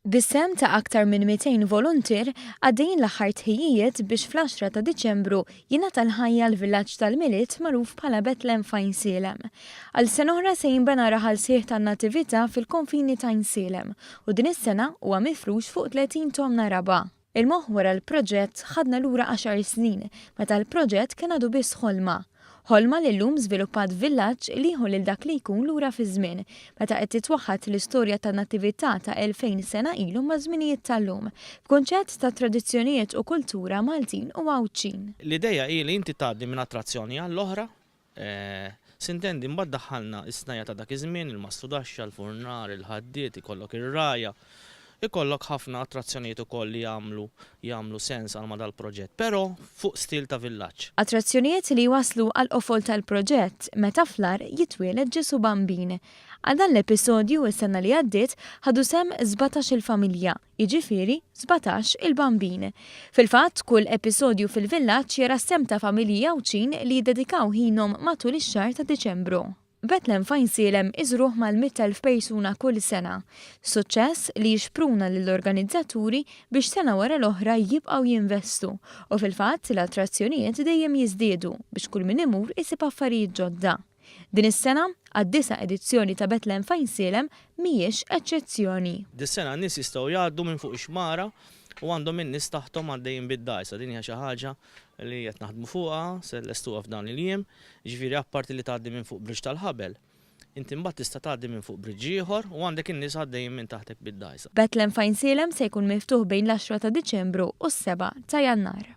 Bis-sehem ta' aktar minn 200 voluntier, għaddejjin l-aħħar tħejjijiet biex fl-10 ta' Diċembru jingħata l-ħajja l-villaġġ tal-Milied magħruf bħala Bethlehem f'Għajnsielem. Għal sena oħra se jinbena raħal sħiħ tan-Natività fil-konfini t'Għajnsielem u din is-sena huwa mifrux fuq 30 tomna raba'. Il-moħħ wara l-proġett ħadna lura għaxar snin meta l-proġett kien għadu biss ħolma. Ħolma li llum żviluppat villaġġ li jieħu lil dak li jkun lura fiż-żmien, meta qed titwaħħad l-istorja tan-Natività ta' 2000 sena ilu maż-żminijiet tal-lum, b'kunċett ta' tradizzjonijiet u kultura Maltin u Għawdxin. L-ideja hi li inti tgħaddi minn attrazzjoni għall-oħra, Sintendi, mbagħad daħħalna s-snajja' ta' dak iż-żmien, il-mastrudaxxa, il-furnar, il-ħaddied, ikollok ir-rgħajja. Ikollok ħafna attrazzjonijiet ukoll li jagħmlu jagħmlu sens għal ma' dal-proġett, però fuq stil ta' villaġġ. Attrazzjonijiet li jwasslu għall-qofol tal-proġett, meta fl-għar jitwieled Ġesù Bambin. Għal dan l-episodju s-sena li għaddiet ħadu sehem 17-il familja, jiġifieri 17 il-Bambin. Fil-fatt, kull episodju fil-villaġġ jara s-sehem ta' familji Għawdxin li jiddedikaw ħinhom matul ix-xahar ta' Diċembru. Bethlehem f'Għajnsielem iżuruh mal-100,000 persuna kull sena. Suċċess li jixpruna lill-organizzaturi biex sena wara l-oħra jibqgħu jinvestu u fil-fatt l-attrazzjonijiet dejjem jiżdiedu biex kull min imur isib affarijiet ġodda. Din is-sena, għad-disa' edizzjoni ta' Bethlehem f'Għajnsielem mhijiex eċċezzjoni. Dis-sena n-nies jistgħu jgħaddu minn fuq ix-xmara u għandhom in-nies taħthom għaddejjin bid-dgħajsa. Din hija xi ħaġa li qed naħdmu fuqha, se nlestuha f'dawn il-jiem. Jiġifieri apparti li tgħaddi minn fuq bridge tal-ħabel, inti mbagħad tista' tgħaddi minn fuq bridge ieħor u għandek in-nies għaddejjin minn taħtek bid-dgħajsa. Bethlehem f'Għajnsielem se jkun miftuħ bejn l-għaxra ta' Diċembru u s-sebgħa ta' Jannar.